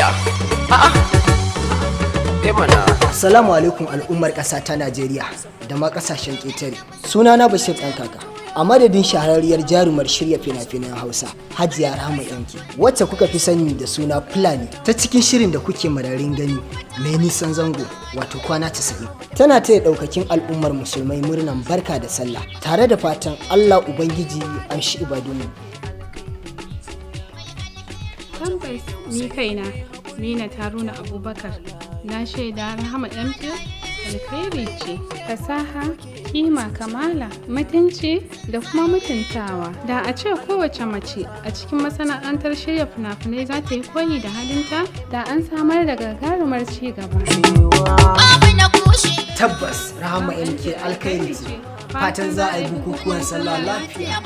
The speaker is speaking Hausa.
Lafiya. A'a. Eh mana. Assalamu alaikum, al'ummar ƙasa ta Najeriya da ma ƙasashen ƙetare. Sunana Bashir ɗan kaka. A madadin shahararriyar jarumar shirya fina-finan Hausa, Hajiya Rahama MK, wacce kuka fi sani da suna Fulani, ta cikin shirin da kuke mararin gani mai nisan zango, wato Kwana 90. Tana taya ɗaukakin al'ummar musulmai murnan barka da sallah, tare da fatan Allah Ubangiji amshi ibadunmu. Tabbas, ni kaina, Mina Taruna Abubakar, na shaida Rahama MK alkhairi ce, fasaha, kima, kamala, mutunci da kuma mutuntawa. Da a ce kowace mace a cikin masana'antar shirya fina-finai za ta yi koyi da halinta, da an samar da gagarumar ci gaba. Tabbas Rahama MK alkhairi ce. Fatan za a yi bukukuwan sallah lafiya.